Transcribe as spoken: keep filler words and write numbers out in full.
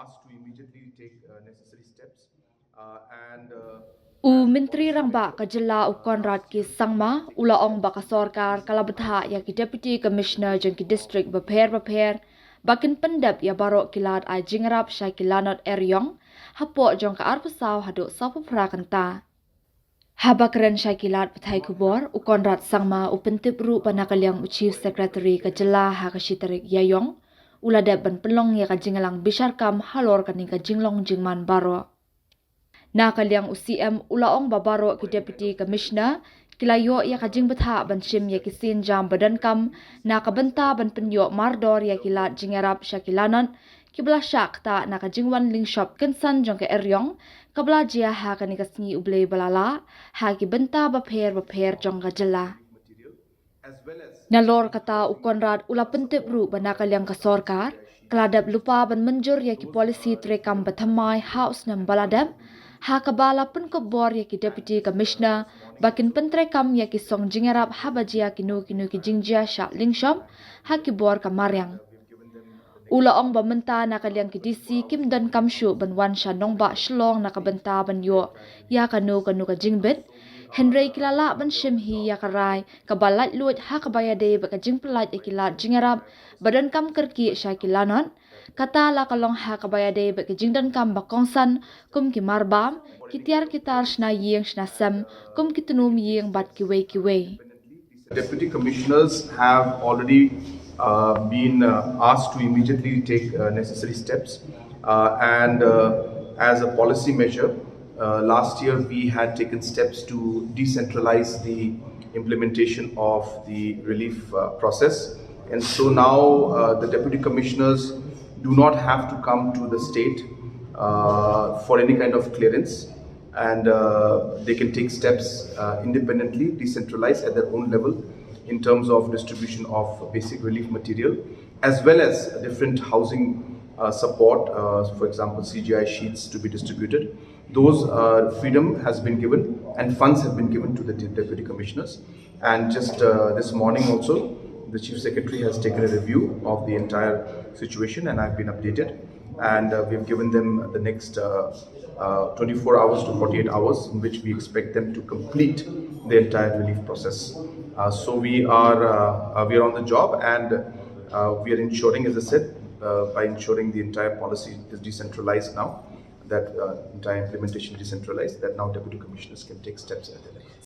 Asked to immediately take uh, necessary steps uh, and uh, U Myntri Rangbah ka jylla u Conrad K Sangma u la ong ba ka sorkar ka la bthah ïa ki Deputy Commissioner jong ki district bapher bapher ba kin pyndep ïa baroh ki lad ai jingïarap sha ki lanot eriong hapoh jong ka arphew saw haduh sawphew phra kynta. Haba kren sha ki lad pathai khubor, u Conrad Sangma u pyntip ruh ba na ka liang u Chief Secretary ka jylla ha ka shi tarik Ïaïong u la dep ban pynlong ïa ka jingïalang bishar kam halor kane ka jinglong jingman baroh. Na ka liang u C M u la ong ba baroh ki Deputy Commissioner ki la ïoh ïa ka jingbthah ban shim ïa ki sienjam ba donkam na ka bynta ban pynïoh mardor ïa ki lad jingïarap sha ki lanot kiba la shah ktah na ka jingwan lyngshop kynsan jong ka eriong kaba la jia ha kane ka sngi U Blei ba la lah ha ki bynta bapher bapher jong ka jylla. Nalor kata u Conrad u la pyntip ruh ba na ka liang ka sorkar ka la dep lypa ban mynjur ïa ki policy treikam ba thymmai ha u snem ba la dep ha kaba la pynkup bor ïa ki Deputy Commissioner ba kin pyntreikam ïa ki song jingïarap haba jia kino kino ki jingjia shah lyngshop ha ki bor ka mariang. U la ong ba mynta na ka liang ki D C kim donkam shuh ban wan sha nongbah Shillong na ka bynta ban ïoh ïa kano kano ka jingbit, hynrei ki la lah ban shim hi ïa ka rai kaba laitluid ha kaba ïadei bad ka jingpyllait ïa ki lad jingïarap ba donkam kyrkieh sha ki lanot. Kata la ka long ha kaba ïadei bad ka jingdonkam ba kongsan kum ki marbam, ki tiar ki tar shna ïing shna sem, kum ki tnum ïing bad kiwei kiwei. Deputy Commissioners have already uh, been uh, asked to immediately take uh, necessary steps. Uh, and uh, as a policy measure, uh, last year we had taken steps to decentralize the implementation of the relief uh, process. And so now uh, the Deputy Commissioners do not have to come to the state uh, for any kind of clearance. And uh, they can take steps uh, independently, decentralized at their own level in terms of distribution of basic relief material, as well as different housing uh, support, uh, for example, C G I sheets to be distributed. Those uh, freedom has been given and funds have been given to the de- deputy commissioners. And just uh, this morning also, the chief secretary has taken a review of the entire situation, and I've been updated. And uh, we've given them the next uh, uh, twenty-four hours to forty-eight hours in which we expect them to complete the entire relief process. Uh, so we are uh, uh, we are on the job, and uh, we are ensuring, as I said, uh, by ensuring the entire policy is decentralized now, that uh, entire implementation is decentralized, that now deputy commissioners can take steps at their level.